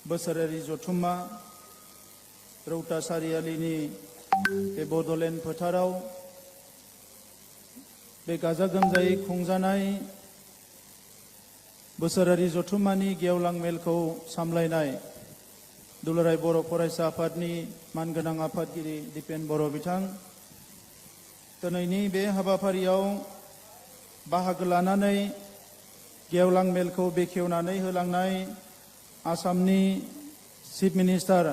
बोसोरारि जथुम्मा रौता सारियालिनि बे बड'लेण्ड फोथाराव बे गाजा गोमजायै खुंजानाय बोसोरारि जथुम्मानि गेवलां मेलखौ सामलायनाय दुलाराय बर' फरायसा आफादनि मानगोनां आफादगिरि दिपेन बर' बिथां, दिनैनि बे हाबाफारियाव बाहागो लानानै गेवलां मेलखौ बेखेवनानै होलांनाय आसामनि चिफ मिनिस्टार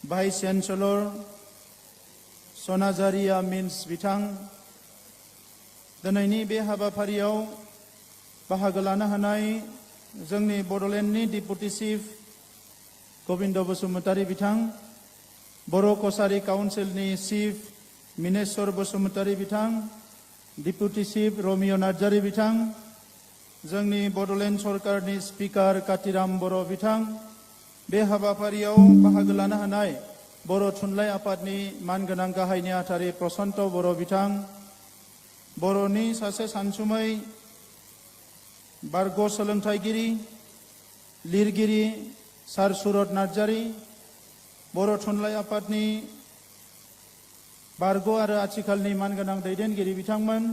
भाइस चेन्सेलर सनाझारिया मिन्स बिथां, दिनैनि बे हाबाफारियाव बाहागो लानो हानाय जोंनि बड'लेण्डनि डिपुटि चिफ गबिन्द बसुमतारी बिथां, बर' कसारी काउन्सिलनि चिफ मिनेश्वर बसुमतारी बिथां, डिपुटि चिफ रमिय' नार्जारी बिथां, जोंनि बड'लेण्ड सरकारनि स्पिकार कातिराम बर' बिथां, बे हाबाफारियाव बाहागो लानो हानाय बर' थुनलाइ आफादनि मानगोनां गाहाय नेहाथारि प्रशान्त बर' बिथां, बर'नि सासे सानसुमै बारग' सोलोंथाइगिरि लिरगिरि सार सुरत नार्जारी, बर' थुनलाइ आफादनि बारग' आरो आथिखालनि मानगोनां दैदेनगिरि बिथांमोन,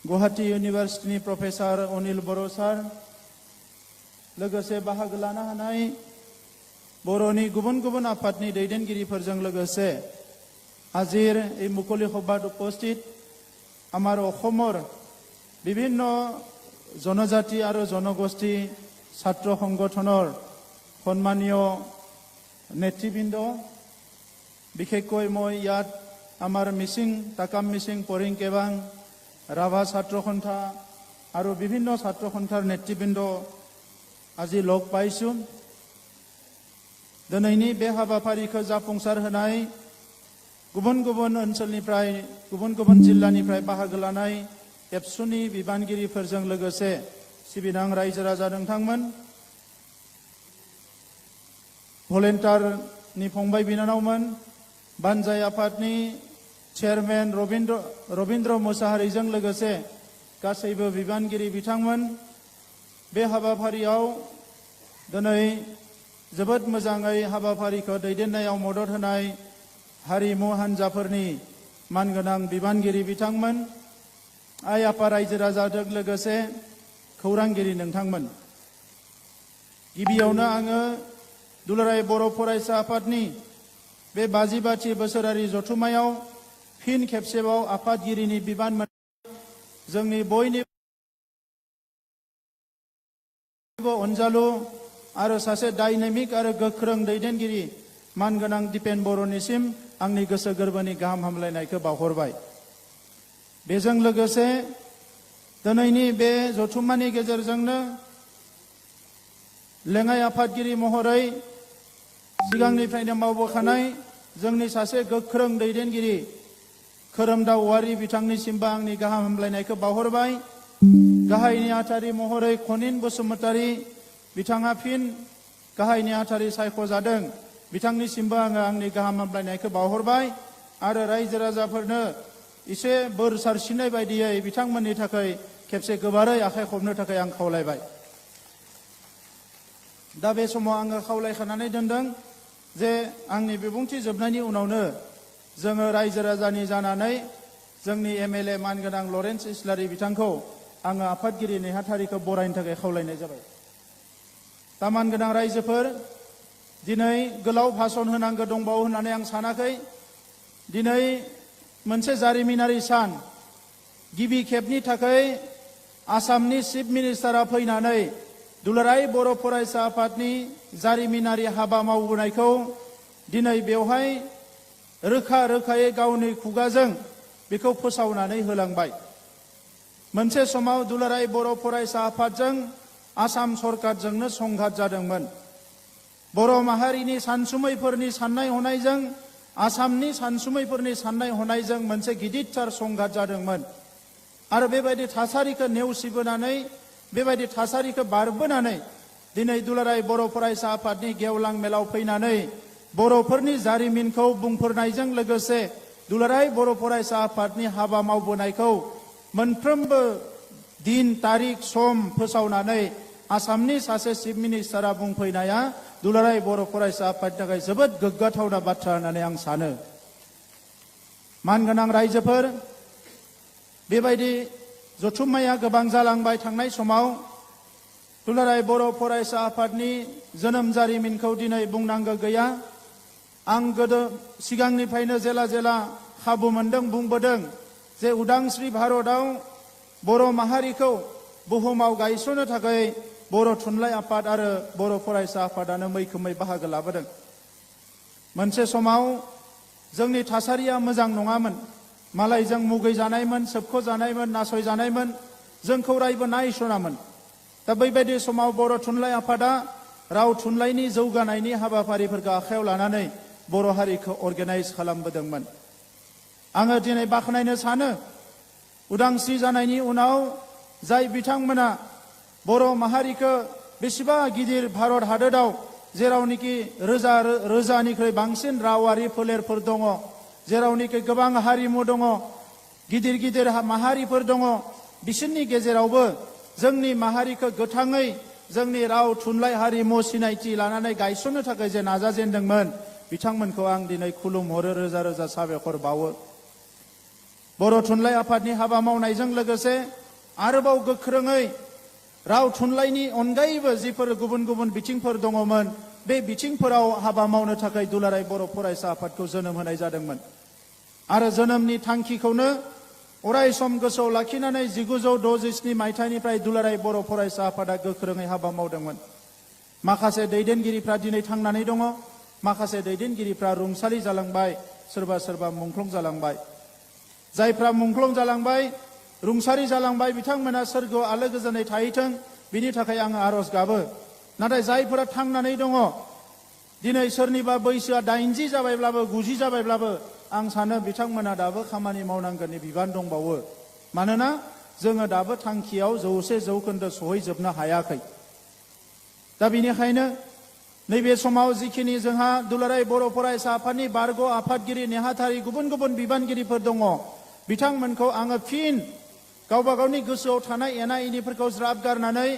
गुवाहाटी इउनिभार्सिटिनि प्रफेसार अनिल बर' सार, लोगोसे बाहागो लानो हानाय बर'नि गुबुन गुबुन आफादनि दैदेनगिरिफोरजों लोगोसे हाजिर এই মুকলি সভাত উপস্থিত আমাৰ অসমৰ বিভিন্ন জনজাতি আৰু জনগোষ্ঠী ছাত্ৰ সংগঠনৰ সন্মানীয় নেতৃবৃন্দ, বিশেষকৈ মই ইয়াত আমাৰ মিচিং তাকাম মিচিং পৰিং কেবাং ৰাভা ছাত্ৰ সন্থা আৰু বিভিন্ন ছাত্ৰ সন্থাৰ নেতৃবৃন্দ আজি লগ পাইছোঁ। दिनैनि बे हाबाफारिखौ जाफुंसार होनाय गुबुन गुबुन ओनसोलनिफ्राय गुबुन गुबुन जिल्लानिफ्राय बाहागो लानाय एबसुनि बिबानगिरिफोरजों लोगोसे सिबिनां रायजो राजा नोंथांमोन, भलेन्टारनि फंबाय बिनानावमोन, बानजाय आफादनि चेयारमेन रबिन्द्र मोसाहारिजों लोगोसे गासैबो बिबानगिरि बिथांमोन, बे हाबाफारियाव दिनै जोबोद मोजाङै हाबाफारिखौ दैदेननायाव मदद होनाय हारिमु हान्जाफोरनि मानगोनां बिबानगिरि बिथांमोन, आइ आफा रायजो राजाजों लोगोसे खौरांगिरि नोंथांमोन, गिबियावनो आङो दुलाराय बर' फरायसा आफादनि बे 52 बोसोरारि जथुम्मायाव फिन खेबसेबाव आफादगिरिनि बिबान जोंनि बयनिबो अनजालु आरो सासे डाइनामिक आरो गोख्रों दैदेनगिरि मानगोनां दिपेन बर'निसिम आंनि गोसो गोरबोनि गाहाम हामलायनायखौ बावहरबाय। बेजों लोगोसे दिनैनि बे जथुम्मानि गेजेरजोंनो लेङाइ आफादगिरि महरै सिगांनिफ्रायनो मावबोखानाय जोंनि सासे गोख्रों दैदेनगिरि खोरोमदाव औवारि बिथांनिसिमबो आंनि गाहाम हामलायनायखौ बावहरबाय। गाहाय नेहाथारि महरै खनिन बसुमतारी बिथाङा फिन गाहाय नेहाथारि सायख'जादों, बिथांनिसिमबो आङो आंनि गाहाम हामलायनायखौ बावहरबाय आरो रायजो राजाफोरनो एसे बोर सारसिननाय बायदियै बिथांमोननि थाखाय खेबसे गोबारै आखाइ खबनो थाखाय आं खावलायबाय। दा बे समाव आङो खावलायखानानै दोनदों जे आंनि बिबुंथि जोबनायनि उनावनो जोङो रायजो राजानि जानानै जोंनि एमएलए मानगोनां लरेन्स इस्लारि बिथांखौ आङो आफादगिरि नेहाथारिखौ बरायनो थाखाय खावलायनाय जाबाय। दा मानगोनां रायजोफोर, दिनै गोलाव भाषण होनांगौ दंबावो होननानै आं सानाखै। दिनै मोनसे जारिमिनारि सान, गिबि खेबनि थाखाय आसामनि चिफ मिनिस्टारा फैनानै दुलाराय बर' फरायसा आफादनि जारिमिनारि हाबा मावबोनायखौ दिनै बेवहाय रोखा रोखायै गावनि खुगाजों बेखौ फोसावनानै होलांबाय। मोनसे समाव दुलाराय बर' फरायसा आफादजों आसाम सरकारजोंनो संघात जादोंमोन। बर' माहारिनि सानसुमैफोरनि साननाय हनायजों आसामनि सानसुमैफोरनि साननाय हनायजों मोनसे गिदिरथार संघात जादोंमोन आरो बेबायदि थासारिखौ नेवसिबोनानै बेबायदि थासारिखौ बारबोनानै दिनै दुलाराय बर' फरायसा आफादनि गेवलां मेलाव फैनानै बर'फोरनि जारिमिनखौ बुंफोरनायजों लोगोसे दुलाराय बर' फरायसा आफादनि हाबा मावबोनायखौ मोनफ्रोमबो दिन तारिख सम फोसावनानै आसामनि सासे चिफ मिनिस्टारा बुंफैनाया दुलाराय बर' फरायसा आफादनि थाखाय जोबोद गोग्गाथावना बाथ्रा होननानै आं सानो। मानगोनां रायजोफोर, बेबायदि जथुम्माया गोबां जालांबाय थांनाय समाव दुलाराय बर' फरायसा आफादनि जोनोम जारिमिनखौ दिनै बुंनांगौ गैया। आं गोदो सिगांनिफ्रायनो जेला जेला खाबु मोनदों बुंबोदों जे उदांस्रि भारतआव बर' माहारिखौ बुहुमाव गायसननो थाखाय बर' थुनलाइ आफाद आरो बर' फरायसा आफादानो मैखोमै बाहागो लाबोदों। मोनसे समाव जोंनि थासारिया मोजां नङामोन। मालायजों मुगैजानायमोन, सोबख'जानायमोन, नासयजानायमोन, जोंखौ रायबो नायसनामोन। दा बैबायदि समाव बर' थुनलाइ आफादा राव थुनलाइनि जौगानायनि हाबाफारिफोरखौ आखायाव लानानै बर' हारिखौ अर्गेनाइज खालामबोदोंमोन। आङो दिनै बाख्नायनो सानो, उदांस्रि जानायनि उनाव जाय बिथांमोना बर' माहारिखौ बेसेबा गिदिर भारत हादोराव जेरावनोखि रोजानिख्रुइ बांसिन रावारि फोलेरफोर दङ, जेरावनोखि गोबां हारिमु दङ, गिदिर गिदिर माहारिफोर दङ, बिसोरनि गेजेरावबो जोंनि माहारिखौ गोथाङै जोंनि राव थुनलाइ हारिमु सिनायथि लानानै गायसननो थाखाय जे नाजाजेनदोंमोन, बिथांमोनखौ आं दिनै खुलुमहरो, रोजा रोजा साबायखर बावो। बर' थुनलाइ आफादनि हाबा मावनायजों लोगोसे आरोबाव गोख्रोङै राव थुनलाइनि अनगायैबो जिफोर गुबुन गुबुन बिथिंफोर दङमोन, बे बिथिंफोराव हाबा मावनो थाखाय दुलाराय बर' फरायसा आफादखौ जोनोम होनाय जादोंमोन। आरो जोनोमनि थांखिखौनो अराय सम गोसोआव लाखिनानै 1967 मायथाइनिफ्राय दुलाराय बर' फरायसा आफादा गोख्रोङै हाबा मावदोंमोन। माखासे दैदेनगिरिफ्रा दिनै थांनानै दङ, माखासे दैदेनगिरिफ्रा रुंसारि जालांबाय, सोरबा सोरबा मुंख्लं जालांबाय। जायफ्रा मुंख्लं जालांबाय, रुंसारि जालांबाय, बिथांमोना सोरगोआव आलो गोजोनै थाहैथों, बिनि थाखाय आङो आरज गाबो। नाथाय जायफोरा थांनानै दङ, दिनै सोरनिबा बैसोआ 80 जाबायब्लाबो 90 जाबायब्लाबो आं सानो बिथांमोना दाबो खामानि मावनांगोननि बिबान दंबावो। मानोना जोङो दाबो थांखियाव 100% सहैजोबनो हायाखै। दा बेनिखायनो नैबे समाव जिखिनि जोंहा दुलाराय बर' फरायसा आफादनि बारग' आफादगिरि नेहाथारि गुबुन गुबुन बिबानगिरिफोर दङ, बिथांमोनखौ आङो फिन गावबा गावनि गोसोआव थानाय एना एनिफोरखौ ज्राब गारनानै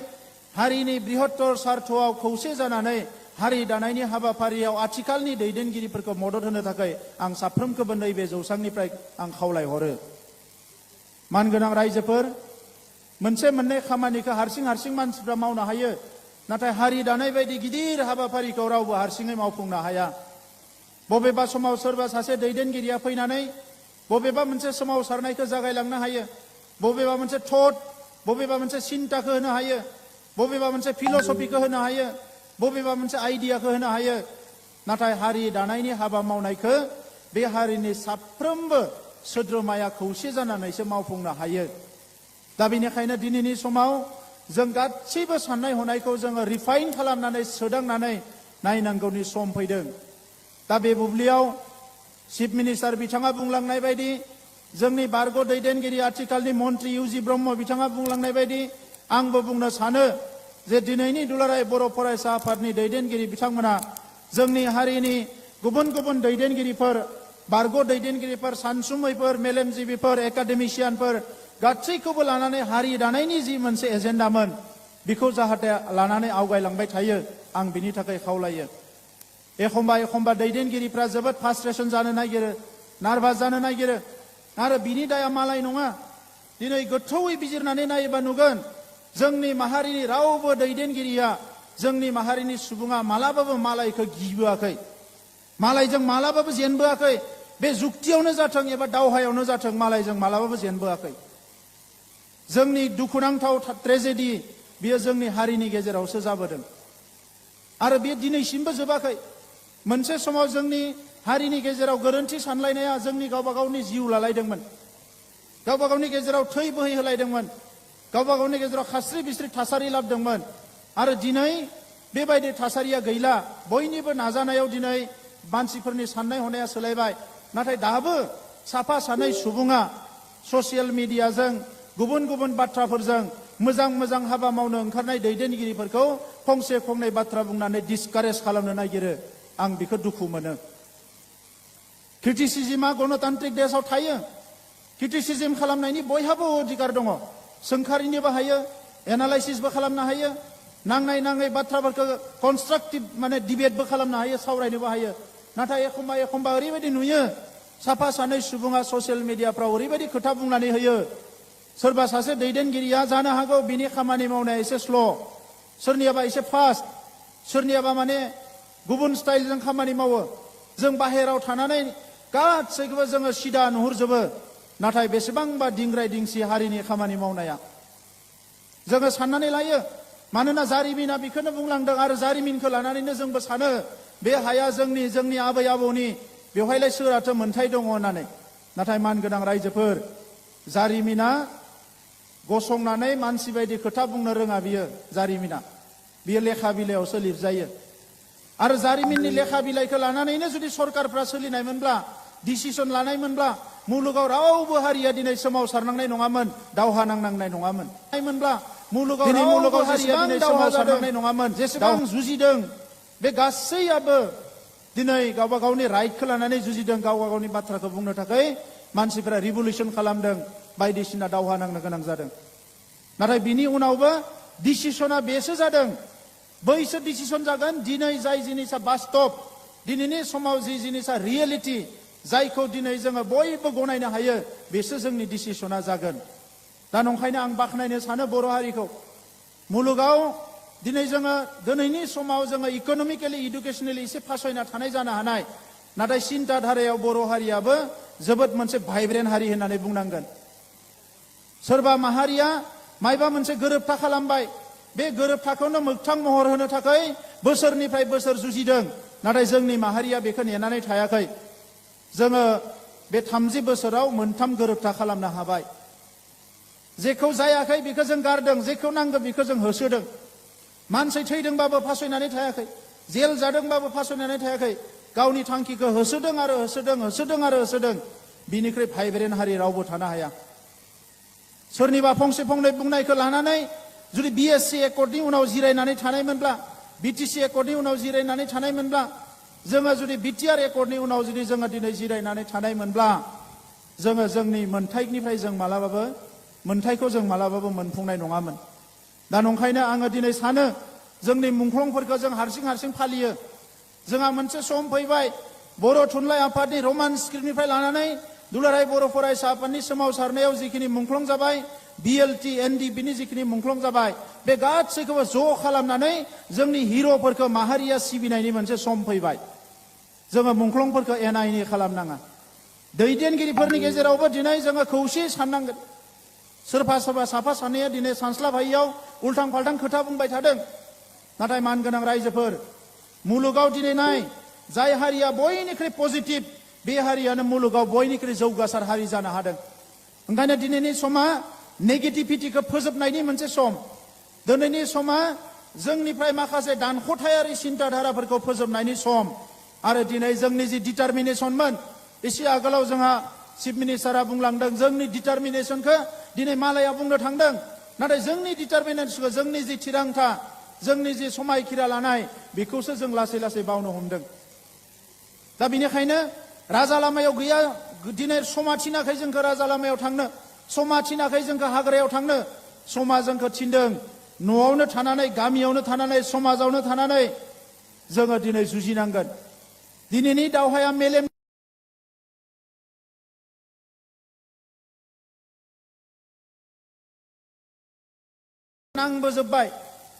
हारिनि बृहत्तर सार्थआव खौसे जानानै हारि दानायनि हाबाफारियाव आथिखालनि दैदेनगिरिफोरखौ मदद होनो थाखाय आं साफ्रोमखौबो नैबे जौसांनिफ्राय आं खावलायहरो। मानगोनां रायजोफोर, मोनसे मोननै खामानिखौ हारसिं हारसिं मानसिफ्रा मावनो हायो, नाथाय हारि दानाय बायदि गिदिर हाबाफारिखौ रावबो हारसिङै मावफुंनो हाया। बबेबा समाव सोरबा सासे दैदेनगिरिया फैनानै बबेबा मोनसे सोमावसारनायखौ जागायलांनो हायो, बबेबा मोनसे थट, बबेबा मोनसे सिन्ताखौ होनो हायो, बबेबा मोनसे फिलसफिखौ होनो हायो, बबेबा मोनसे आइडियाखौ होनो हायो। नाथाय हारि दानायनि हाबा मावनायखौ बे हारिनि साफ्रोमबो सोद्रोमाया खौसे जानानैसो मावफुंनो हायो। दा बेनिखायनो दिनैनि समाव जों गासैबो साननाय हनायखौ जोङो रिफाइन खालामनानै सोदांनानै नायनांगौनि सम फैदों। दा बे बुब्लियाव चिफ मिनिस्टार बिथाङा बुंलांनाय बायदि, जोंनि बारग' दैदेनगिरि आथिखालनि मन्त्रि इउजि ब्रह्म बिथाङा बुंलांनाय बायदि आंबो बुंनो सानो जे दिनैनि दुलाराय बर' फरायसा आफादनि दैदेनगिरि बिथांमोना जोंनि हारिनि गुबुन गुबुन दैदेनगिरिफोर, बारग' दैदेनगिरिफोर, सानसुमैफोर, मेलेमजिबिफोर, एकाडेमिशियानफोर गासैखौबो लानानै हारि दानायनि जि मोनसे एजेन्डामोन, बेखौ जाहाथे लानानै आवगायलांबाय थायो, आं बिनि थाखाय खावलायो। एखम्बा एखम्बा दैदेनगिरिफ्रा जोबोद फ्रास्ट्रेसन जानो नागिरो, नार्भास जानो नागिरो, आरो बिनि दाया मालाय नङा। दिनै गोथौयै बिजिरनानै नायोबा नुगोन, जोंनि माहारिनि रावबो दैदेनगिरिया, जोंनि माहारिनि सुबुङा मालाबाबो मालायखौ गिबोआखै, मालायजों मालाबाबो जेनबोआखै। बे जुक्तियावनो जाथों एबा दावहायावनो जाथों, मालायजों मालाबाबो जेनबोआखै। जोंनि दुखुनांथाव ट्रेजेडि बियो जोंनि हारिनि गेजेरावसो जाबोदों आरो बे दिनैसिमबो जोबाखै। मोनसे समाव जोंनि हारिनि गेजेराव गोरोन्थि सानलायनाया जोंनि गावबा गावनि जिउ लालायदोंमोन, गावबा गावनि गेजेराव थै बोहैहोलायदोंमोन, गावबा गावनि गेजेराव खास्रि बिस्रि थासारि लाबोदोंमोन। आरो दिनै बेबायदि थासारिया गैला। बयनिबो नाजानायाव दिनै मानसिफोरनि साननाय हनाया सोलायबाय नाथाय दाबो साफा सानै सुबुङा ससियेल मिडियाजों गुबुन गुबुन बाथ्राफोरजों मोजां मोजां हाबा मावनो ओंखारनाय दैदेनगिरिफोरखौ फंसे फंनै बाथ्रा बुंनानै डिसकारेज खालामनो नागिरो आं बेखौ दुखु मोनो क्रिटिसिजमा गणतान्त्रिक देशआव थायो क्रिटिसिजम खालामनायनि बयहाबो अधिकार दङ सोंखारिनोबो हायो एनालाइसिसबो खालामनो हायो नांनाय नाङै बाथ्राफोरखौ कनस्ट्राक्टिभ माने डिबेटबो खालामनो हायो सावरायनोबो हायो नाथाय एखमबा एखमबा ओरैबायदि नुयो साफा सानै सुबुङा ससियेल मिडियाफ्राव ओरैबायदि खोथा बुंनानै होयो सोरबा सासे दैदेनगिरिया जानो हागौ बिनि खामानि मावनाया एसे स्ल' सोरनियाबा एसे फास्ट सोरनियाबा माने गुबुन स्टाइलजों खामानि मावो जों बाहेराव थानानै गासैखौबो जोङो सिदा नुहुरजोबो नाथाय बेसेबांबा दिंग्राय दिंसि हारिनि खामानि मावनाया जोङो साननानै लायो मानोना जारिमिना बेखौनो बुंलांदों आरो जारिमिनखौ लानानैनो जोंबो सानो बे हाया जोंनि आबै आबौनि बेवहायलाय सोरहाथो मोन्थाय दङ होननानै नाथाय मानगोनां रायजोफोर जारिमिना गसंनानै मानसि बायदि खोथा बुंनो रोङा बियो जारिमिना बियो लेखा बिलाइयावसो लिरजायो आरो जारिमिननि लेखा बिलाइखौ लानानैनो जुदि सरकारफ्रा सोलिनायमोनब्ला डिसिसन लानायमोनब्ला मुलुगाव रावबो हारिया दिनै सोमावसारनांनाय नङामोन दावहा नांनांनाय नङामोन मुलुगाव हारिया दिनै सोमावसारनांनाय नङामोन जेसेबां जुजिदों बे गासैयाबो दिनै गावबा गावनि राइटखौ लानानै जुजिदों गावबा गावनि बाथ्राखौ बुंनो थाखाय मानसिफोरा रिभलिउसन खालामदों बायदिसिना दावहा नांनो गोनां जादों नाथाय बिनि उनावबो डिसिसना बेसो जादों बैसो डिसिसन जागोन दिनै जाय जिनिसा बास्तब दिनैनि समाव जि जिनिसा रियेलिटि जायखौ दिनै जोङो बयबो गनायनो हायो बेसो जोंनि डिसिसना जागोन दा नंखायनो आं बाख्नायनो सानो बर' हारिखौ मुलुगाव दिनै जोङो दिनैनि समाव जोङो इक'नमिकेलि इडुकेसनेलि एसे फासयना थानाय जानो हानाय नाथाय सिन्था धारायाव बर' हारियाबो जोबोद मोनसे भाइब्रेन्ट हारि होननानै बुंनांगोन सोरबा माहारिया मायबा मोनसे गोरोबथा खालामबाय बे गोरोबथाखौनो मोगथां महर होनो थाखाय बोसोरनिफ्राय बोसोर जुजिदों नाथाय जोंनि माहारिया बेखौ नेनानै थायाखै जोङो बे 30 बोसोराव मोनथाम गोरोबथा खालामनो हाबाय जेखौ जायाखै बेखौ जों गारदों जेखौ नांगौ बेखौ जों होसोदों मानसि थैदोंबाबो फासयनानै थायाखै जेल जादोंबाबो फासयनानै थायाखै गावनि थांखिखौ होसोदों आरो होसोदों बिनिख्रुइ भाइब्रेन्ट हारि रावबो थानो हाया सोरनिबा फंसे फंनै बुंनायखौ लानानै जुदि बिएससि एकर्डनि उनाव जिरायनानै थानायमोनब्ला बिटिसि एकर्डनि उनाव जिरायनानै थानायमोनब्ला जोङो जुदि बिटिआर एकर्डनि उनाव जुदि जोङो दिनै जिरायनानै थानायमोनब्ला जोङो जोंनि मोन्थाइनिफ्राय मोन्थाइखौ जों मालाबाबो मोनफुंनाय नङामोन दा नंखायनो आङो दिनै सानो जोंनि मुंख्लंफोरखौ जों हारसिं फालियो जोंहा मोनसे सम फैबाय बर' थुनलाइ आफादनि रमान स्क्रिप्टनिफ्राय लानानै दुलाराय बर' फरायसा आफादनि सोमावसारनायाव जिखिनि मुंख्लं जाबाय बिएलटि एनडिबिनि जिखिनि मुंख्लं जाबाय बे गासैखौबो ज' खालामनानै जोंनि हिर'फोरखौ माहारिया सिबिनायनि मोनसे सम फैबाय जोङो मुंख्लंफोरखौ एना एनि खालामनाङा दैदेनगिरिफोरनि गेजेरावबो दिनै जोङो खौसेयै साननांगोन सोरबा साफा सानैया दिनै सानस्लाबहायियाव उल्थां फाल्थां खोथा बुंबाय थादों नाथाय मानगोनां रायजोफोर मुलुगाव दिनै नाय जाय हारिया बयनिख्रुइ पजिटिभ बे हारियानो मुलुगाव बयनिख्रुइ जौगासार हारि जानो हादों ओंखायनो दिनैनि समा नेगेटिभिटिखौ फोजोबनायनि मोनसे सम दिनैनि समा जोंनिफ्राय माखासे दानख'थायारि सिन्ताधाराफोरखौ फोजोबनायनि सम आरो दिनै जोंनि जि डिटारमिनेसनमोन एसे आगोलाव जोंहा चिफ मिनिस्टारा बुंलांदों जोंनि डिटारमिनेसनखौ दिनै मालाया बुंनो थांदों नाथाय जोंनि डिटारमिनेसनखौ जोंनि जि थिरांथा जोंनि जि समायखिरा लानाय बेखौसो जों लासै लासै बावनो हमदों दा बेनिखायनो राजा लामायाव गैया दिनै समा थिनाखै जोंखौ राजा लामायाव थांनो समा थिनाखै जोंखौ हाग्रायाव थांनो समा जोंखौ थिनदों न'आवनो थानानै गामियावनो थानानै समाजावनो थानानै जोङो दिनै जुजिनांगोन दिनैनि दावहाया मेलेम नांबोजोब्बाय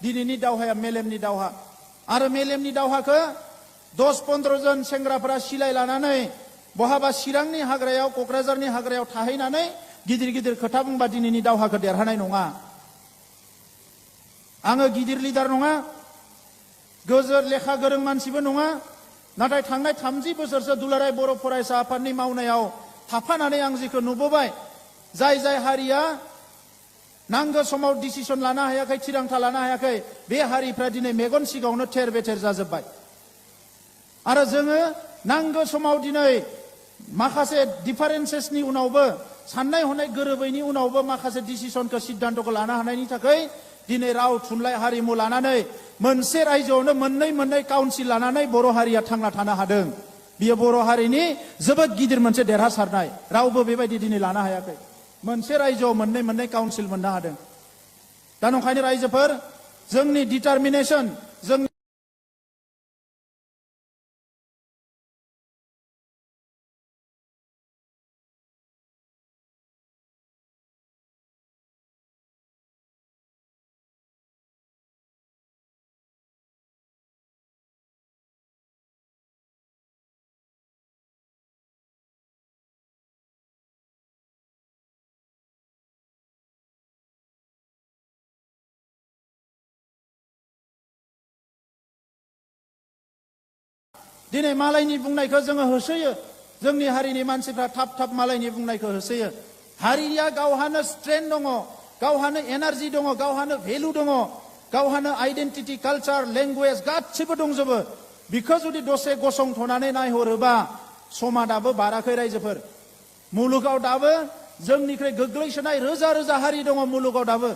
दिनैनि दावहाया मेलेमनि दावहा आरो मेलेमनि दावहाखौ 10-15 जन सेंग्राफोरा सिलाय लानानै बहाबा चिरांनि हाग्रायाव क'क्राझारनि हाग्रायाव थाहैनानै गिदिर गिदिर खोथा बुंबा दिनैनि दावहाखौ देरहानाय नङा आङो गिदिर लिडार नङा गोजोर लेखा गोरों मानसिबो नङा नाथाय थांनाय 30 बोसोरसो दुलाराय बर' फरायसा आफादनि मावनायाव थाफानानै आं जिखौ नुबोबाय जाय हारिया नांगौ समाव डिसिसन लानो हायाखै थिरांथा लानो हायाखै बे हारिफ्रा दिनै मेगन सिगाङावनो थेर बेथेर जाजोब्बाय आरो जोङो नांगौ समाव दिनै माखासे डिफारेन्सेसनि उनावबो साननाय हनाय गोरोबैनि उनावबो माखासे डिसिसनखौ सिद्धान्तखौ लानो हानायनि थाखाय दिनै राव थुनलाइ हारिमु लानानै मोनसे रायजोआवनो मोननै काउन्सिल लानानै बर' हारिया थांना थानो हादों। बियो बर' हारिनि जोबोद गिदिर मोनसे देरहासारनाय। रावबो बेबायदि दिनै लानो हायाखै। मोनसे रायजोआव मोननै काउन्सिल मोननो हादों। दा नंखायनो रायजोफोर, जोंनि डिटारमिनेसन, जों दिनै मालायनि बुंनायखौ जोङो होसोयो। जोंनि हारिनि मानसिफ्रा थाब मालायनि बुंनायखौ होसोयो। हारिया गावहानो स्ट्रेंथ दङ, गावहानो एनार्जि दङ, गावहानो भेलु दङ, गावहानो आइडेन्टिटि, कालचार, लेंगुवेज गासिबो दंजोबो। बिखौ जुदि दसे गसंथनानै नायहरोबा समा दाबो बाराखै रायजोफोर। मुलुगाव दाबो जोंनिख्रुइ गोग्लैसोनाय रोजा हारि दङ मुलुगाव दाबो।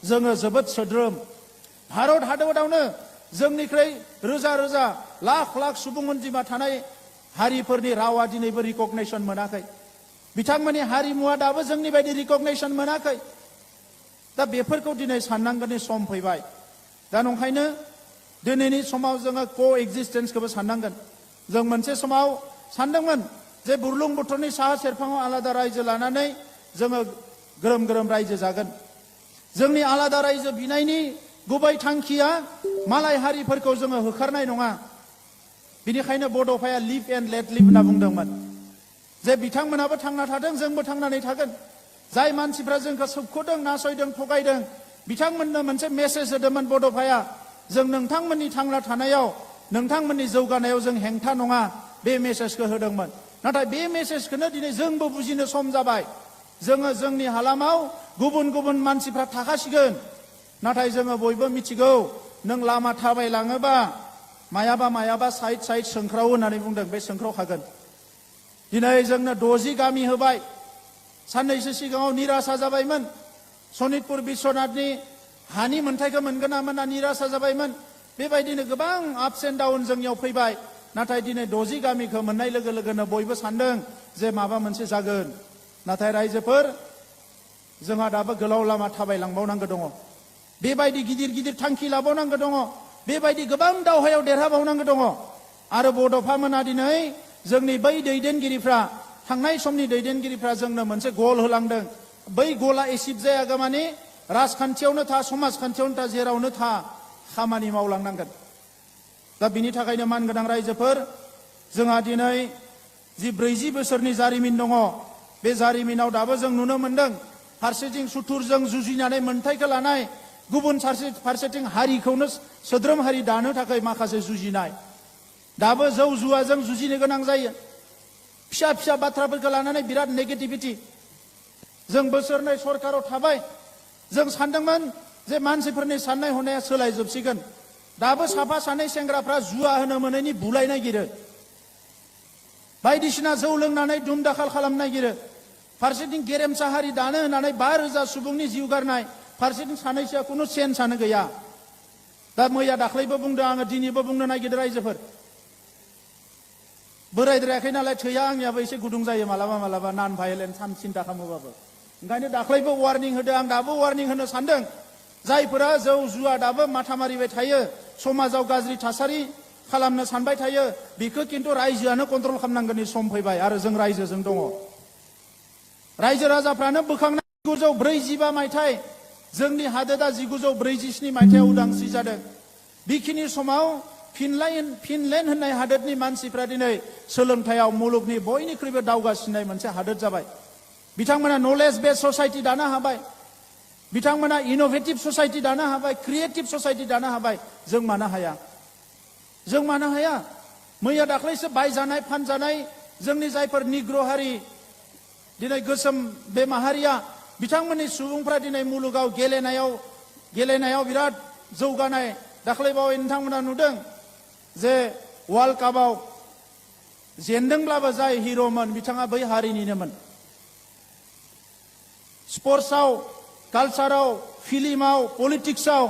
जोङो जोबोद सोद्रोम। भारत हादरावनो जोंनिख्रुइ रोजा लाख सुबुं अनजिमा थानाय हारिफोरनि रावा दिनैबो रिकगनाइसन मोनाखै। बिथांमोननि हारिमुवा दाबो जोंनि बायदि रिकगनाइसन मोनाखै। दा बेफोरखौ दिनै साननांगौनि सम फैबाय। दा नंखायनो दिनैनि समाव जोङो कोएक्जिस्टेन्सखौबो साननांगोन। जों मोनसे समाव सानदोंमोन जे बुरलुंबुथुरनि साहा सेरफाङाव आलादा रायजो लानानै जोङो ग्रोम रायजो जागोन। जोंनि आलादा रायजो बिनायनि गुबै थांखिया मालाय हारिफोरखौ जोङो होखारनाय नङा। बिनिखायनो बड'फाया लिभ एन्ड लेट लिभ होनना बुंदोंमोन जे बिथांमोनाबो थांना थादों, जोंबो थांनानै थागोन। जाय मानसिफ्रा जोंखौ सोबख'दों, नासयदों, थगायदों, बिथांमोननो मोनसे मेसेज होदोंमोन बड'फाया। जों नोंथांमोननि थांना थानायाव, नोंथांमोननि जौगानायाव जों हेंथा नङा, बे मेसेजखौ होदोंमोन। नाथाय बे मेसेजखौनो दिनै जोंबो बुजिनो सम जाबाय। जोङो जोंनि हालामाव गुबुन मानसिफ्रा थाखासिगोन। नाथाय जोङो बयबो मिथिगौ, नों लामा थाबायलाङोबा मायाबा साइड सोंख्राव होननानै बुंदों, बे सोंख्रावखागोन। दिनै जोंनो 60 गामि होबाय। साननैसो सिगाङाव निरासा जाबायमोन। सनितपुर बिश्वनाथनि हानि मोन्थाइखौ मोनगोन ना मोना निरासा जाबायमोन। बेबायदिनो गोबां आपस एन्ड डाउन जोंनियाव फैबाय। नाथाय दिनै 60 गामिखौ मोननाय लोगोनो बयबो सानदों जे माबा मोनसे जागोन। नाथाय रायजोफोर, जोंहा दाबो गोलाव लामा थाबायलांबावनांगौ दङ। बेबायदि गिदिर थांखि लाबावनांगौ दङ। बेबायदि गोबां दावहायाव देरहाबावनांगौ दङ। आरो बड'फा मोना दिनै जोंनि बै दैदेनगिरिफ्रा, थांनाय समनि दैदेनगिरिफ्रा जोंनो मोनसे गल होलांदों। बै गला एसिभ जायागौ माने राजखान्थियावनो था, समाजखान्थियावनो था, जेरावनो था खामानि मावलांनांगोन। दा बिनि थाखायनो मानगोनां रायजोफोर, जोंहा दिनै जि 40 बोसोरनि जारिमिन दङ, बे जारिमिनाव दाबो जों नुनो मोनदों फारसेथिं सुथुरजों जुजिनानै मोन्थाइखौ लानाय, गुबुन फारसेथिं हारिखौनो सोद्रोम हारि दानो थाखाय माखासे जुजिनाय। दाबो जौ जुवाजों जुजिनो गोनां जायो। फिसा बाथ्राफोरखौ लानानै बिराद नेगेटिभिटी। जों बोसोरनै सरकाराव थाबाय। जों सानदोंमोन जे मानसिफोरनि साननाय हनाया सोलायजोबसिगोन। दाबो साफा सानै सेंग्राफ्रा जुवा होनो मोनैनि बुलाय नागिरो। बायदिसिना जौ लोंनानै दुम दाखाल खालामनो नागिरो। फारसेथिं गेरेमसा हारि दानो होननानै 5,000 सुबुंनि जिउ गारनाय, फारसेथिं सानैसोआ खुनु सेन्सआनो गैया। दा मैया दाख्लैबो बुंदों आङो, दिनैबो बुंनो नागिरदों रायजोफोर। बोरायद्रायाखै नालाय थैया आंनियाबो एसे गुदुं जायो मालाबा नन भायलेन्स सिन्था खालामोबाबो। ओंखायनो दाख्लैबो वार्निं होदों, आं दाबो वार्निं होनो सानदों। जायफोरा जौ जुवा दाबो माथा मारिबाय थायो, समाजाव गाज्रि थासारि खालामनो सानबाय थायो, बेखौ खिन्थु रायजोआनो कन्ट्रल खालामनांगौनि सम फैबाय। आरो जों रायजोजों दङ। रायजो राजाफ्रानो बोखांनाय 1945 मायथाइ, जोंनि हादोरा 1947 मायथाइयाव उदांस्रि जादों। बेखिनि समाव फिनलेण्ड होननाय हादोरनि मानसिफ्रा दिनै सोलोंथायाव मुलुगनि बयनिख्रुइबो दावगासिननाय मोनसे हादोर जाबाय। बिथांमोना नलेज बेस ससाइटि दानो हाबाय। बिथांमोना इनोभेटिभ ससाइटि दानो हाबाय, क्रिएटिभ ससाइटि दानो हाबाय। जों मानो हाया? जों मानो हाया? मैया दाख्लैसो बायजानाय फानजानाय जोंनि जायफोर निग्र' हारि, दिनै गोसोम बे माहारिया, बिथांमोननि सुबुंफ्रा दिनै मुलुगाव गेलेनायाव बिराद जौगानाय। दाख्लैबावै नोंथांमोना नुदों जे वर्ल्ड कापआव जेनदोंब्लाबो जाय हिर'मोन बिथाङा बै हारिनिनोमोन। स्पर्ट्सआव, कालचाराव, फिल्माव, पलिटिक्सआव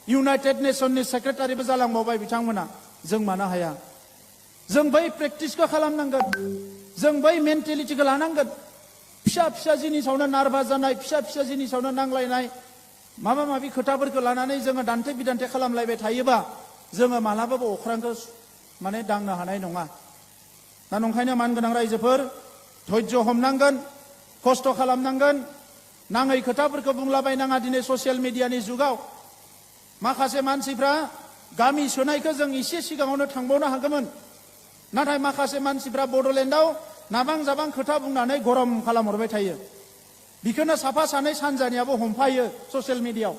इउनाइटेड नेशननि सेक्रेटारिबो जालांबावबाय बिथांमोना। जों मानो हाया? जों बै प्रेक्टिसखौ खालामनांगोन, जों बै मेन्टेलिटिखौ लानांगोन। फिसा फिसा जिनिसावनो नार्भास जानाय, फिसा फिसा जिनिसावनो नांलायनाय, माबा माबि खोथाफोरखौ लानानै जोङो दान्थे बिदान्थे खालामलायबाय थायोबा जोङो मालाबाबो अख्रांखौ माने दांनो हानाय नङा। दा नंखायनो मानगोनां रायजोफोर, धैर्य हमनांगोन, खस्थ' खालामनांगोन। नाङै खोथाफोरखौ बुंलाबायनाङा। दिनै ससियेल मिडियानि जुगाव माखासे मानसिफ्रा गामि सोनायखौ जों एसे सिगाङावनो थांबावनो हागौमोन, नाथाय माखासे मानसिफ्रा बड'लेण्डआव नाबां जाबां खोथा बुंनानै गरम खालामहरबाय थायो। बेखौनो साफा सानै सानजानियाबो हमफायो ससियेल मिडियाआव।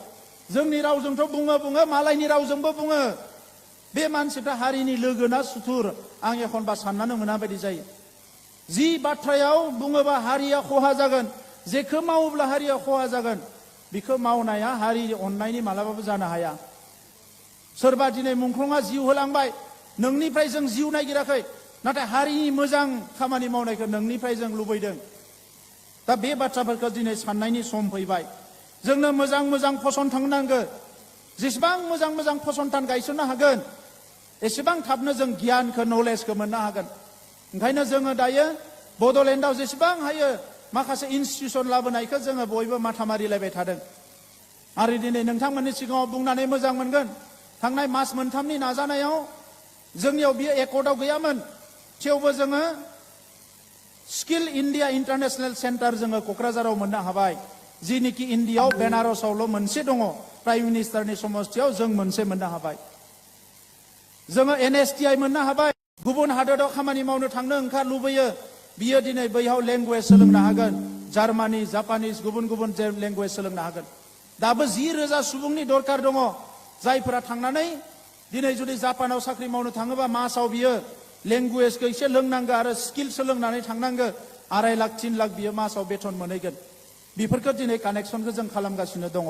जोंनि रावजोंथ' बुङो, मालायनि रावजोंबो बुङो। बे मानसिफ्रा हारिनि लोगो ना सुथुर आं एखनबा साननानै मोना बायदि जायो। जि बाथ्रायाव बुङोबा हारिया खहा जागोन, जेखौ मावोब्ला हारिया खहा जागोन, बेखौ मावनाया हारिनि अननायनि मालाबाबो जानो हाया। सोरबा दिनै मुंख्लंआ जिउ होलांबाय, नोंनिफ्राय जों जिउ नागिराखै, नाथाय हारिनि मोजां खामानि मावनायखौ नोंनिफ्राय जों लुबैदों। दा बे बाथ्राफोरखौ दिनै साननायनि सम फैबाय। जोंनो मोजां मोजां फसंथान नांगोन। जेसेबां मोजां मोजां फसंथान गायसननो हागोन एसेबां थाबनो जों गियानखौ, नलेजखौ मोननो हागोन। ओंखायनो जोङो दायो बड'लेण्डआव जेसेबां हायो माखासे इनस्टिटिउसन लाबोनायखौ जोङो बयबो माथा मारिलायबाय थादों। आरो दिनै नोंथांमोननि सिगाङाव बुंनानै मोजां मोनगोन, थांनाय मास मोनथामनि नाजानायाव जोंनियाव बियो एकर्डआव गैयामोन, थेवबो जोङो स्किल इन्डिया इन्टारनेशनेल सेन्टार जोङो क'क्राझाराव मोननो हाबाय। जिनिखि इन्डियाआव बेनारसआवल' मोनसे दङ, प्राइम मिनिस्टारनि समस्थियाव जों मोनसे मोननो हाबाय। जोङो NSTI मोननो हाबाय। गुबुन हादोराव खामानि मावनो थांनो ओंखार लुबैयो, बियो दिनै बैयाव लेंगुवेज सोलोंनो हागोन। जार्मानि, जापानिस, गुबुन गुबुन लेंगुवेज सोलोंनो हागोन। दाबो 10,000 सुबुंनि दरकार दङ, जायफोरा थांनानै दिनै जुदि जापानाव साख्रि मावनो थाङोबा मासाव बियो लेंगुवेजखौ एसे लोंनांगौ आरो स्किल सोलोंनानै थांनांगौ। 2.5 लाख 3 लाख बियो मासाव बेथन मोनहैगोन। बेफोरखौ दिनै कानेक्सनखौ जों खालामगासिनो दङ।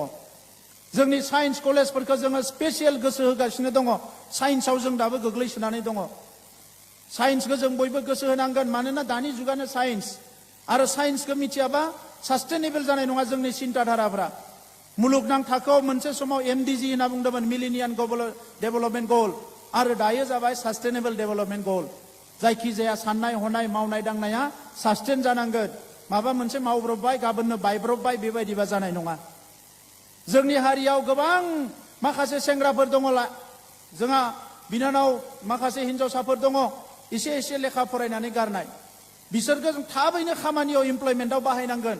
जोंनि साइन्स कलेजफोरखौ जोङो स्पेसियेल गोसो होगासिनो दङ। साइन्सआव जों दाबो गोग्लैसोनानै दङ। साइन्सखौ जों बयबो गोसो होनांगोन, मानोना दानि जुगानो साइन्स। आरो साइन्सखौ मिथियाबा सास्टेनेबल जानाय नङा जोंनि चिन्ताधाराफ्रा। मुलुगनां थाखोआव मोनसे समाव MDG होनना बुंदोंमोन, मिलेनियाम डेभेलपमेन्ट गोल, आरो दायो जाबाय सास्टेनेबल डेभेलपमेन्ट गोल। जायखिजाया साननाय हनाय मावनाय दांनाया सास्टेन जानांगोन। माबा मोनसे मावब्रबबाय गाबोननो बायब्रबबाय बेबायदिबा जानाय नङा। जोंनि हारियाव गोबां माखासे सेंग्राफोर दङ, जोंहा बिनानाव माखासे हिन्जावसाफोर दङ एसे एसे लेखा फरायनानै गारनाय। बिसोरखौ जों थाबैनो खामानियाव इमप्लयमेन्टआव बाहायनांगोन।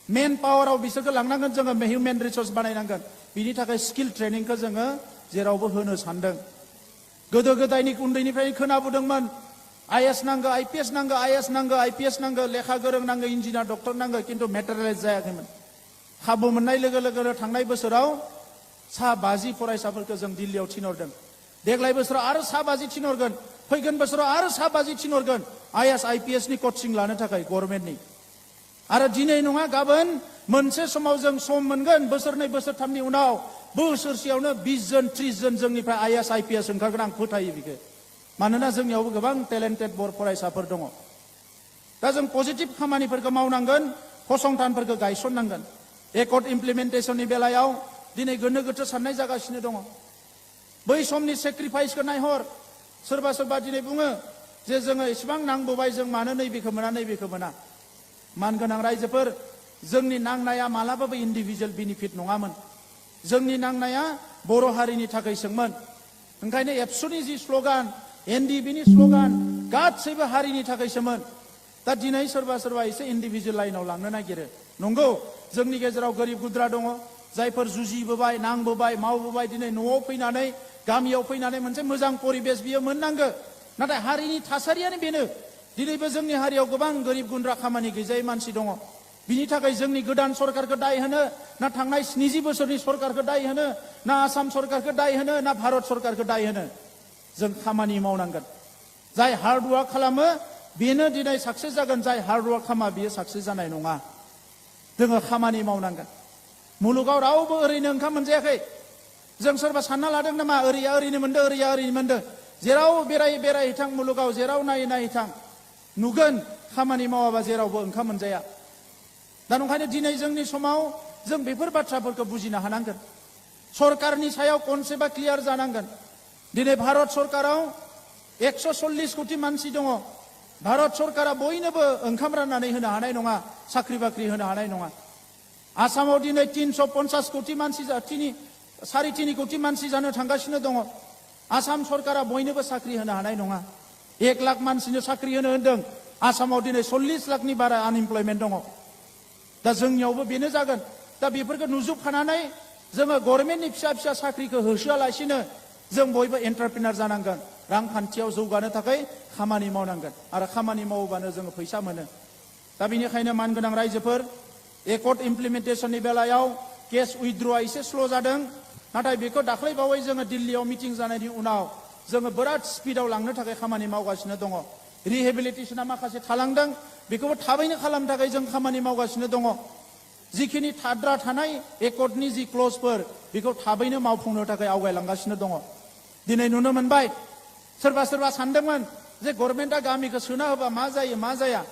मेन पावाराव बिसोरखौ लांनांगोन, जोङो हिउमेन रिसोर्स बानायनांगोन। बिनि थाखाय स्किल ट्रेनिंखौ जोङो जेरावबो होनो सानदों। गोदो गोदायनि उन्दैनिफ्राय खोनाबोदोंमोन, IAS नांगौ, IPS नांगौ, IAS नांगौ, IPS नांगौ, लेखा गोरों नांगौ, इन्जिनियार डक्टर नांगौ, खिन्थु मेटेरियलाइज जायाखैमोन। खाबु मोननाय लोगो लोगोनो थांनाय बोसोराव 50 फरायसाफोरखौ जों दिल्लीयाव थिनहरदों। देग्लाय बोसोराव आरो 50 थिनहरगोन। फैगोन बोसोराव आरो 50 थिनहरगोन IAS IPS नि कचिं लानो थाखाय गभर्नमेन्टनि। आरो दिनै नङा गाबोन मोनसे समाव जों सम मोनगोन, बोसोरनै बोसोरथामनि उनाव बोसोरसेयावनो 20 जन 30 जन जोंनिफ्राय IAS IPS ओंखारगोन। आं फोथायो बेखौ, मानोना जोंनियावबो गोबां टेलेन्टेड बर फरायसाफोर दङ। दा जों पजिटिभ खामानिफोरखौ मावनांगोन, फसंथानफोरखौ गायसननांगोन। एकर्ड इमप्लिमेन्टेसननि बेलायाव दिनै गोनो गोथो साननाय जागासिनो दङ। बै समनि सेक्रिफाइसखौ नायहर। सोरबा सोरबा दिनै बुङो जे जोङो इसेबां नांबोबाय, जों मानो नैबेखौ मोना नैबेखौ मोना। मानगोनां रायजोफोर, जोंनि नांनाया मालाबाबो इन्डिभिजुवेल बेनिफिट नङामोन। जोंनि नांनाया बर' हारिनि थाखायसोमोन। ओंखायनो एबसुनि जि स्ल'गान, NDBनि स्ल'गान, गासैबो हारिनि थाखायसोमोन। दा दिनै सोरबा सोरबा एसे इन्डिभिजुवेल लाइनाव लांनो नागिरो। नंगौ, जोंनि गेजेराव गोरिब गुद्रा दङ, जायफोर जुजिबोबाय, नांबोबाय, मावबोबाय। दिनै न'आव फैनानै, गामियाव फैनानै मोनसे मोजां परिबेस बियो मोननांगौ। नाथाय हारिनि थासारियानो बेनो। दिनैबो जोंनि हारियाव गोबां गोरिब गुन्द्रा खामानि गैजायै मानसि दङ। बिनि थाखाय जोंनि गोदान सरकारखौ दाय होनो ना थांनाय 70 बोसोरनि सरकारखौ दाय होनो ना आसाम सरकारखौ दाय होनो ना भारत सरकारखौ दाय होनो? जों खामानि मावनांगोन। जाय हार्डवार्क खालामो बेनो दिनै साक्सेस जागोन। जाय हार्डवार्क खालामा बियो साक्सेस जानाय नङा। जोङो खामानि मावनांगोन। मुलुगाव रावबो ओरैनो ओंखाम मोनजायाखै। जों सोरबा सानना लादों नामा ओरैया ओरैनो मोनदों, ओरैया ओरैनो मोनदों? जेराव बेरायहैथां मुलुगाव जेराव नायहैथां नुगोन खामानि मावाबा जेरावबो ओंखाम मोनजाया। दा नंखायनो दिनै जोंनि समाव जों बेफोर बाथ्राफोरखौ बुजिनो हानांगोन। सरकारनि सायाव कनसेप्टआ क्लियार जानांगोन। दिनै भारत सरकाराव 140 कोटि मानसि दङ। भारत सरकारा बयनोबो ओंखाम राननानै होनो हानाय नङा, साख्रि बाख्रि होनो हानाय नङा। आसामाव दिनै 350 कोटि मानसि 3.5 कोटि मानसि जानो थांगासिनो दङ। आसाम सरकारा बयनोबो साख्रि होनो हानाय नङा। 1 लाख मानसिनो साख्रि होनो होनदों। आसामाव दिनै 40 लाखनि बारा आनइमप्लयमेन्ट दङ। दा जोंनियावबो बेनो जागोन। दा बेफोरखौ नुजोबखानानै जोङो गभर्नमेन्टनि फिसा फिसा साख्रिखौ होसोआलासिनो जों बयबो एन्टारप्रिनार जानांगोन। रांखान्थियाव जौगानो थाखाय खामानि मावनांगोन आरो खामानि मावोबानो जोङो फैसा मोनो। दा बेनिखायनो मानगोनां रायजोफोर, एकर्ड इमप्लिमेन्टेसननि बेलायाव केस उइथड्रआ एसे स्ल' जादों। नाथाय बेखौ दाख्लैबावै जोङो दिल्लीयाव मिटिं जानायनि उनाव जोङो बिराद स्पिडआव लांनो थाखाय खामानि मावगासिनो दङ। रिहेबिलिटेसना माखासे थालांदों, बेखौबो थाबैनो खालामनो थाखाय जों खामानि मावगासिनो दङ। जिखिनि थाद्रा थानाय एकर्डनि जि क्लजफोर बेखौ थाबैनो मावफुंनो थाखाय आवगायलांगासिनो दङ। दिनै नुनो मोनबाय सोरबा सोरबा सानदोंमोन जे गभर्नमेन्टआ गामिखौ सोना होबा मा जायो मा जाया।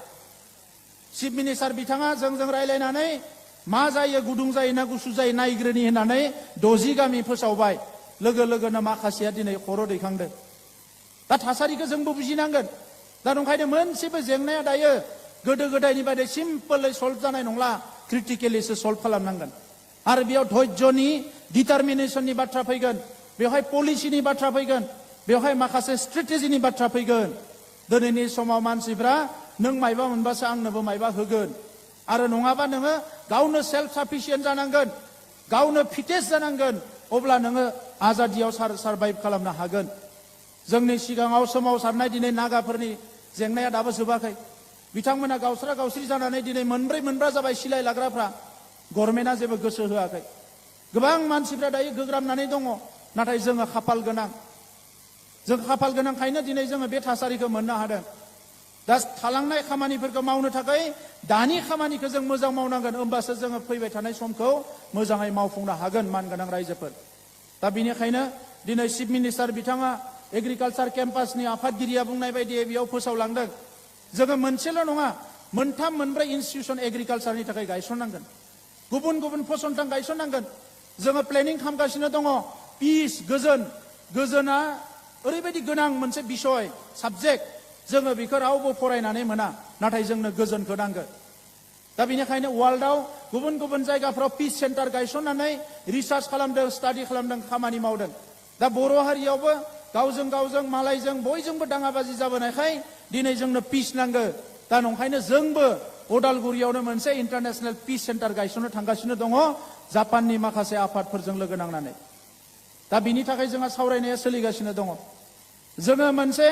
चिफ मिनिस्टार बिथाङा जोंजों रायलायनानै मा जायो, गुदुं जायो ना गुसु जायो नायग्रोनि होननानै 60 गामि फोसावबाय। लोगो लोगोनो माखासेया दिनै खर' दैखांदों। दा थासारिखौ जोंबो बुजिनांगोन। दा नंखायनो मोनसेबो जेंनाया दायो गोदो गोदायनि बायदि सिम्पलै सल्भ जानाय नंला, क्रिटिकेलिसो सल्भ खालामनांगोन। आरो बेयाव धैर्यनि, डिटारमिनेसननि बाथ्रा फैगोन, बेवहाय पलिसिनि बाथ्रा फैगोन, बेवहाय माखासे स्ट्रेटेजिनि बाथ्रा फैगोन। दिनैनि समाव मानसिफ्रा नों मायबा मोनबासो आंनोबो मायबा होगोन आरो नङाबा नोङो गावनो सेल्फ साफिसियेन्ट जानांगोन, गावनो फिटेस्ट जानांगोन, अब्ला नोङो आजादियाव सारभाइभ खालामनो हागोन। जोंनि सिगाङाव सोमावसारनाय दिनै नागाफोरनि जेंनाया दाबो जोबाखै। बिथांमोना गावस्रा गावस्रि जानानै दिनै मोनब्रा जाबाय सिलाय लाग्राफ्रा। गभर्नमेन्टआ जेबो गोसो होआखै। गोबां मानसिफ्रा दायो गोग्रामनानै दङ। नाथाय जोङो खाफाल गोनां। जों खाफाल गोनांखायनो दिनै जोङो बे थासारिखौ मोननो हादों। दा थालांनाय खामानिफोरखौ मावनो थाखाय दानि खामानिखौ जों मोजां मावनांगोन, होमबासो जोङो फैबाय थानाय समखौ मोजाङै मावफुंनो हागोन मानगोनां रायजोफोर। दा बेनिखायनो दिनै चिफ मिनिस्टार बिथाङा एग्रिकालचार केम्पासनि आफादगिरिया बुंनाय बायदियै बेयाव फोसावलांदों। जोङो मोनसेल' नङा, 3-4 इनस्टिटिउसन एग्रिकालचारनि थाखाय गायसननांगोन। गुबुन गुबुन फसंथान गायसननांगोन। जोङो प्लेनिं खालामगासिनो दङ। पिस, गोजोना ओरैबायदि गोनां मोनसे बिसय, साबजेक्ट। जोङो बेखौ रावबो फरायनानै मोना, नाथाय जोंनो गोजोनखौ नांगोन। दा बेनिखायनो वर्ल्डआव गुबुन गुबुन जायगाफ्राव पिस सेन्टार गायसननानै रिसार्च खालामदों, स्टाडि खालामदों, खामानि मावदों। दा बर' हारियावबो गावजों मालायजों बयजोंबो दाङाबाजि जाबोनायखाय दिनै जोंनो पिस नांगौ। दा नंखायनो जोंबो अदालगुरियावनो मोनसे इन्टारनेशनेल पिस सेन्टार गायसननो थांगासिनो दङ, जापाननि माखासे आफादफोरजों लोगो नांनानै। दा बिनि थाखाय जोंहा सावरायनाया सोलिगासिनो दङ। जोङो मोनसे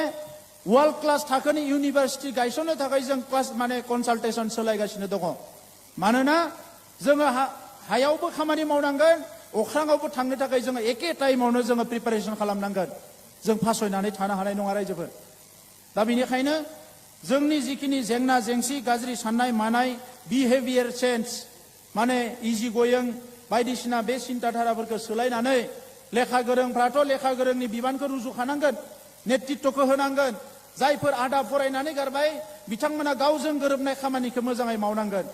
वर्ल्ड क्लास थाखोनि इउनिभार्सिटि गायसननो थाखाय जों कनसालटेसन सोलायगासिनो दङ। मानोना जोङो हायावबो खामानि मावनांगोन, अख्राङावबो थांनो थाखाय जोङो एखे टाइमावनो जोङो प्रिपारेसन खालामनांगोन। जों फासयनानै थानो हानाय नङा रायजोफोर। दा बेनिखायनो जोंनि जिखिनि जेंना जेंसि, गाज्रि साननाय मानाय, बिहेभियार चेन्ज, इजि गोयिं बायदिसिना बे सिन्ताधाराफोरखौ सोलायनानै लेखा गोरोंफ्राथ' लेखा गोरोंनि बिबानखौ रुजुखानांगोन, नेतृत्वखौ होनांगोन। जायफोर आदा फरायनानै गारबाय बिथांमोना गावजों गोरोबनाय खामानिखौ मोजाङै मावनांगोन।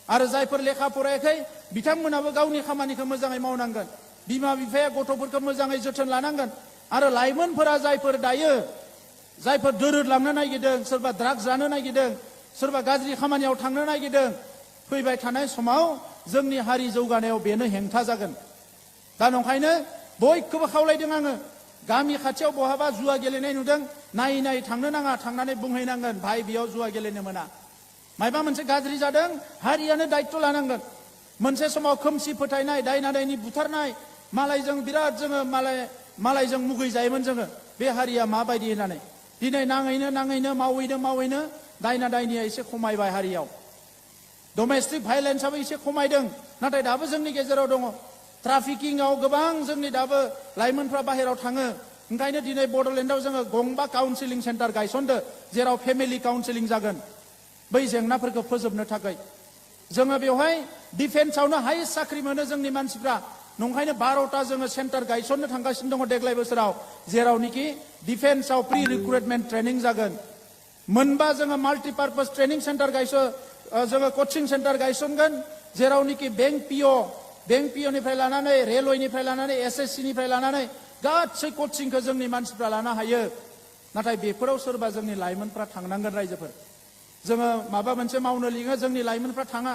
आरो जायफोर लेखा फरायाखै बिथांमोनाबो गावनि खामानिखौ मोजाङै मावनांगोन। बिमा बिफाया गथ'फोरखौ मोजाङै जोथोन लानांगोन। आरो लाइमोनफोरा जायफोर दोरोदलांनो नागिरदों, सोरबा ड्राग्स जानो नागिरदों, सोरबा गाज्रि खामानियाव थांनो नागिरदों, फैबाय थानाय समाव जोंनि हारि जौगानायाव बेनो हेंथा जागोन। दा नंखायनो बयखौबो खावलायदों आङो, गामि खाथियाव बहाबा जुवा गेलेनाय नुदों, नायै थांनो नाङा, थांनानै बुंहैनांगोन, भाई बेयाव जुवा गेलेनो मोना। मायबा मोनसे गाज्रि जादों, हारियानो दायित्व लानांगोन। मोनसे समाव खोमसि फोथायनाय, दायना दायनि बुथारनाय, मालायजों बिराद जोङो मालायजों मुगै जायोमोन जोङो, बे हारिया माबायदि होननानै। दिनै नाङैनो मावैनो दायना दायनिया एसे खमायबाय हारियाव। डमेस्टिक भायलेन्सआबो एसे खमायदों, नाथाय दाबो जोंनि गेजेराव दङ। ट्राफिकिंआव गोबां जोंनि दाबो लाइमोनफ्रा बाहेराव थाङो। ओंखायनो दिनै बड'लेण्डआव जोङो गंबा काउन्सिलिं सेन्टार गायसनदो, जेराव फेमिलि काउन्सिलिं जागोन बै जेंनाफोरखौ फोजोबनो थाखाय। जोङो बेवहाय डिफेन्सआवनो हाइस्ट साख्रि मोनो जोंनि मानसिफ्रा, नंखायनो 12टा जोङो सेन्टार गायसननो थांगासिनो दङ देग्लाय बोसोराव जेरावनोखि डिफेन्सआव प्रि रिक्रुटमेन्ट ट्रेनिं जागोन मोनबा जोङो माल्टिपार्पस ट्रेनिं सेन्टार जोङो कचिं सेन्टार गायसनगोन जेरावनोखि बेंक पिअनिफ्राय लानानै रेलवेनिफ्राय लानानै एसएससिनिफ्राय लानानै गासै कचिंखौ जोंनि मानसिफ्रा लानो हायो नाथाय बेफोराव सोरबा जोंनि लाइमोनफ्रा थांनांगोन रायजोफोर जोङो माबा मोनसे मावनो लिङो जोंनि लाइमोनफ्रा थाङा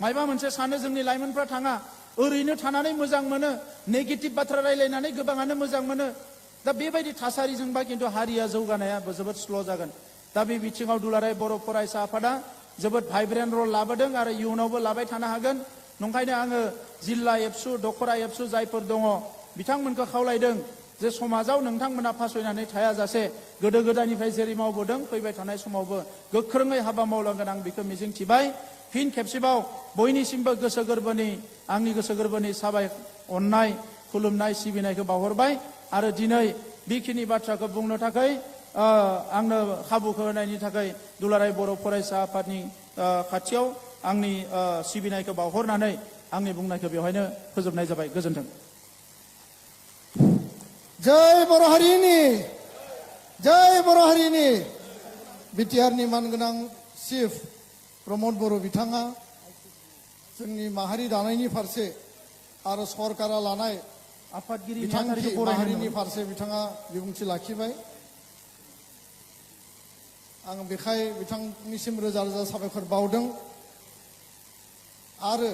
माबा मोनसे सानो जोंनि लाइमोनफ्रा थाङा ओरैनो थानानै मोजां मोनो नेगेटिभ बाथ्रा रायलायनानै गोबाङानो मोजां मोनो दा बेबायदि थासारिजोंबा खिन्थु हारिया जौगानाया जोबोद स्ल' जागोन दा बे बिथिङाव दुलाराय बर' फरायसा आफादा जोबोद भाइब्रेन्ट रल लाबोदों आरो इयुनावबो लाबाय थानो हागोन नंखायनो आङो जिल्ला एबसु दखरा एबसु जायफोर दङ बिथांमोनखौ खावलायदों जे समाजाव नोंथांमोना फासयनानै थायाजासे गोदो गोदायनिफ्राय जेरै मावबोदों फैबाय थानाय समावबो गोख्रोङै हाबा मावलांगोन आं बेखौ मिजिंथिबाय फिन खेबसेबाव बयनिसिमबो आंनि गोसो गोरबोनि साबाय अननाय खुलुमनाय सिबिनायखौ बावहरबाय आरो दिनै बेखिनि बाथ्राखौ बुंनो थाखाय आंनो खाबुखौ होनायनि थाखाय दुलाराय बर' फरायसा आफादनि खाथियाव आंनि सिबिनायखौ बावहरनानै आंनि बुंनायखौ बेवहायनो फोजोबनाय जाबाय गोजोन्थों जय बर' हारिनि बिटिआरनि मानगोनां चिफ प्रमद बर' बिथाङा जोंनि माहारि दानायनि फारसे आरो सरकारा लानाय आफादगिरि बिथांखि माहारिनि फारसे बिथाङा बिबुंथि लाखिबाय आं बेखाय बिथांनिसिम रोजा रोजा साबायखर बावदों आरो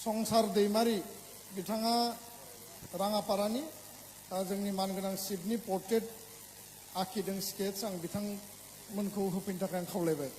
संसार दैमारि बिथाङा राङापारानि जोंनि मानगोनां चिफनि पर्ट्रेट आखिदों स्केट्स आं बिथांमोनखौ होफैनो थाखाय आं खावलायबाय